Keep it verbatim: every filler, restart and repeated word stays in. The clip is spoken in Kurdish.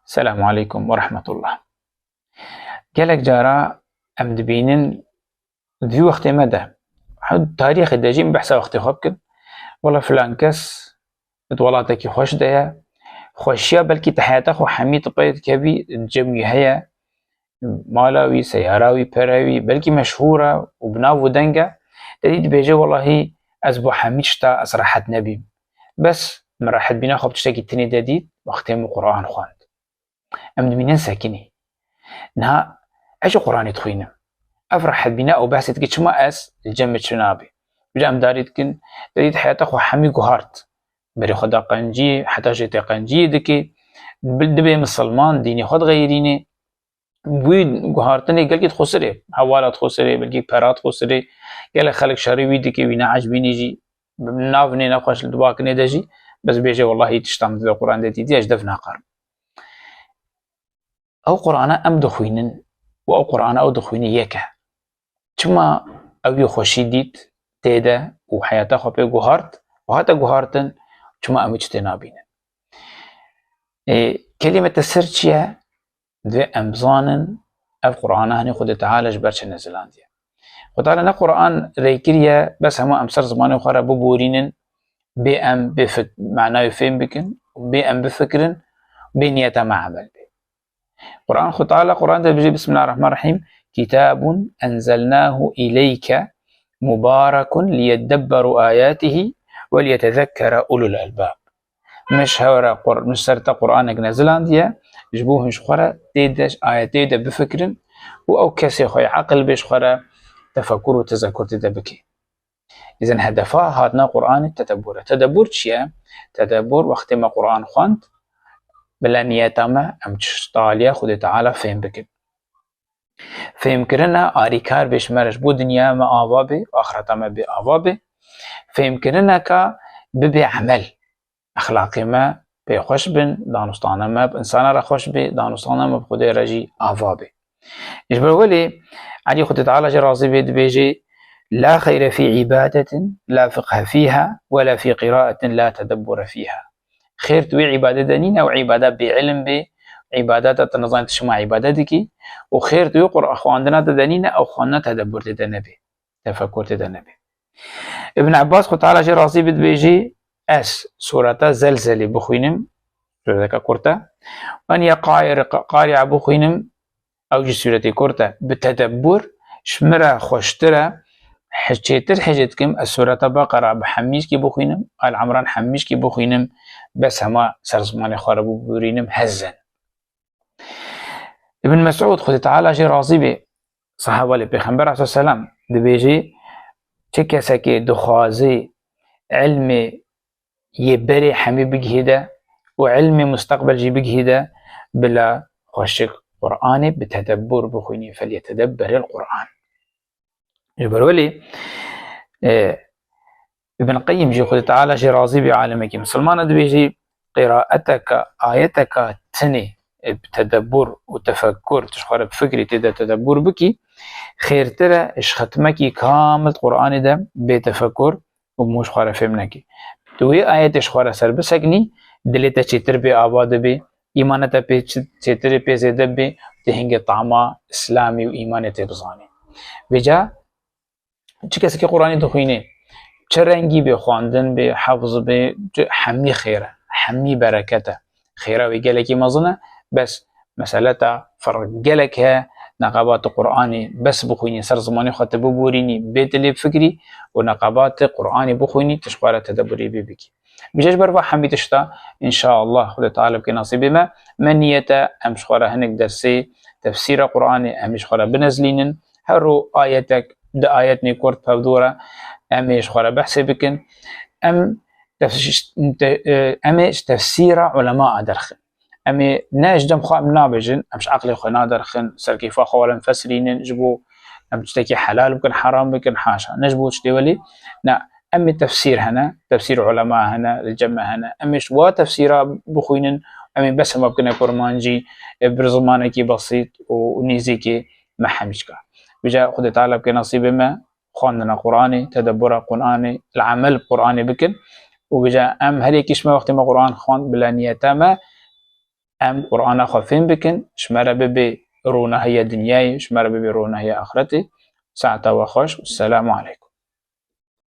Selamu aleykum ve rahmetullah. Gelek cara em dibînin di vî wextê me de, tarîxê de jî em behsa wextê xwe bikin. Wela filan kes di welatekî xweş de ye, xweşiya belkî te heyata xwe hemî tu pê dikevî, cem wî heye, mala wî, seyara wî, pere wî, belkî meşhûr e û bi nav û deng e, te dî dibêje, welahî ez bo hemî tişta ez rehet nebîm. Bes min rehetbîna xwe bi tiştekî tinê de dît, wextê min Quran xwend. Em dibînin sekinî. Niha ez jî Quranê dixwînim. Ev rehetbîna ew behsê dike, çima ez li cem min çi nabe? Ji em darî dikin, te dît heyata xwe hemî guhart. Berê xwe da qenciyê, heta jê tê qenciyê dike, bi-, dibe misilman, dînê xwe dixeyirîne. Wî guhartinê gelkî dixusirê, hewala dixusirê, belkî pera dixusirê. Gelek xelk şerê wî dike, wî neecbînî jî, bi nav nê nexweş li dibakinê de jî, bes bêje, welahî tişta min di Quran de dîtiye, ez ji dev naqerim. Ew Qur'ana em dixwînin û ew Qur'ana ew dixwîne yek e. Çima ew yê xweşî dît tê de û heyata xwe pê guhart û hate guhartin, çima em wî çi tê nabînin? Ê, kelîmete sir çi ye? Divê em bizanin ev Qur'ana hinî Xwedê Teala ji ber çi nezilandiye. Xwedê Teala ne Qur'an rê kiriye, bes hemû em ser zimanê xwe re biborînin, bê em bê fik-, manayê fêm bikin, bê em bifikirin, bê niyeta me emel bê. Qur'an, Xwedê Teala Qur'an de dibêje, Bismillahirrahmanirrahîm, "Kitabun enzelnahu ileyke mubarekun liyeddebberu ayatihi ve liyetezekkere ulul elbab." Min ji hev re Qur-, min ji ser te Qur'anek nezilandiye, ji bo hûn ji xwe re tê de, ayetê de bifikirin û ew kesê xwe yê eqil bê ji xwe re tefekur û tezekur tê de bike. Îzin hedefa hatina Qur'anê tedebbur e. Tedebbur çi ye? Tedebbur wextê me Qur'an xwend, bila niyeta me em tişta aliya Xwedê Teala fêm bikin. Fêmkirina arîkar bê ji me re ji bo dinya me ava bê, axireta me bê ava bê. Fêmkirineka bibe emel. Exlaqê me pê xweş bin, danûstana me bi insana re xweş bê, danûstana me bi Xwedê re jî ava bê. Ji ber welê Elî Xwedê Teala jê razî bê dibêje, "La xeyre fî îbadetin la fiqhe fîha, we la fî qiraetin la tedebbure fîha." Xêr di wê îbadê de nîne, ew îbada bê ilim bê, îbada te, te nizanî tu çima îbade dikî, û xêr di wê Qur'an xwendina te de nîne, ew xwendina tedebbur tê de nebê, tefekur tê de nebê. Ibn Abbas, Xwedê Teala jê razî bê, dibêjî, ez sureta Zelzelê bixwînim, sureteke kurt e, an ya Qari'a bixwînim, ew jî sûretê kurt e, bi tedebbur ji min re xweştir e, çêtir hêjê dikim ez sûreta Beqera bi hemîşkî bixwînim, Al Imran hemîşkî bixwînim, bes hema ser zimanê xwe re bibûrînim, hezin. Ibn Mesûd, Xwedê Teala jê razî bê, sehaba lê Pêxember aleyhisselam, dibêjî, çi kesekê dixwazî ilmê yê berê hemî bigihîde û ilmê musteqbel jî bigihîde, bila xweşik Qur'anê bi tedebbur bixwînî, "Felyetedebberil Qur'an." Ji ber welê, e, Ibn Qeyyim jî, Xwedê Teala jê razî bê, alimekî misilmana, dibêjî, qiraeteka, ayeteka tinê, e, bi tedebbur û tefekkur, tu ji xwe re bi fikrî tê de tedebbur bikî, xêrtir e ji xetmekî kamil Qur'anê de bê tefekkur û mû ji xwe re fêm nekî. Tu wê ayetê ji xwe re ser biseknî, dilê te çêtir bê ava dibê, îmana te pê çi-, çêtirê pê zêde bê, tu hingê tama Îslamê û îmanê tê bizanî. Vêca çi kesekî Qur'anê dixwînê, çi rengî bê, xwendin bê, hefz bê, tu hemî xêr e, hemî bereket e. Xêra wê gelekî mezin e, bes meseleta ferq gelek heye, neqebat Qur'anê bes bixwînî, ser zimanê xwe tu biborînî, bê tu lê bifikirî û neqebat Qur'anê bixwînî, tu ji xwe re tedebburê bê bikî. Vêca ji ber va hemî tişta, înşaallah, Xwedê Teala bike nasîbê me, me niyet e, em ji xwe re hinek dersê tefsîra Qur'anê em ê ji xwe re binezlînin, her roj ayetek, du ayetnê kurt pevdû re em ê ji xwe re behsê bikin. Em tefs-, te-, e, em ê ji tefsîra ulema derxin. Em ê ne ji dem xwe em nabêjin, em ji eqlê xwe naderxin, serkêfa xwe were em fesirînin, ji bo em tiştekî helal bikin, heram bikin, haşa. Ne ji bo tiştê welê, ne, em ê tefsîr hene, tefsîr ulema hene, li cem me hene. Em ê ji wa tefsîra bixwînin, em ê bes hema bikine kurmancî, e, bi zimanekî besît û nêzîkê me hemî çika. Vêca Xwedê Teala bike nasîbê me xwendina Qur'anê, tedebbura Qur'anê, li emel bi Qur'anê bikin. Û vêca em her yekî ji me wextê me Qur'an xwend, bila niyeta me em Qur'ana xwe fêm bikin, ji me re bibe ronahiya dinyayê, ji me re bibe ronahiya axretê. Saeta we xweş û selamu aleykum.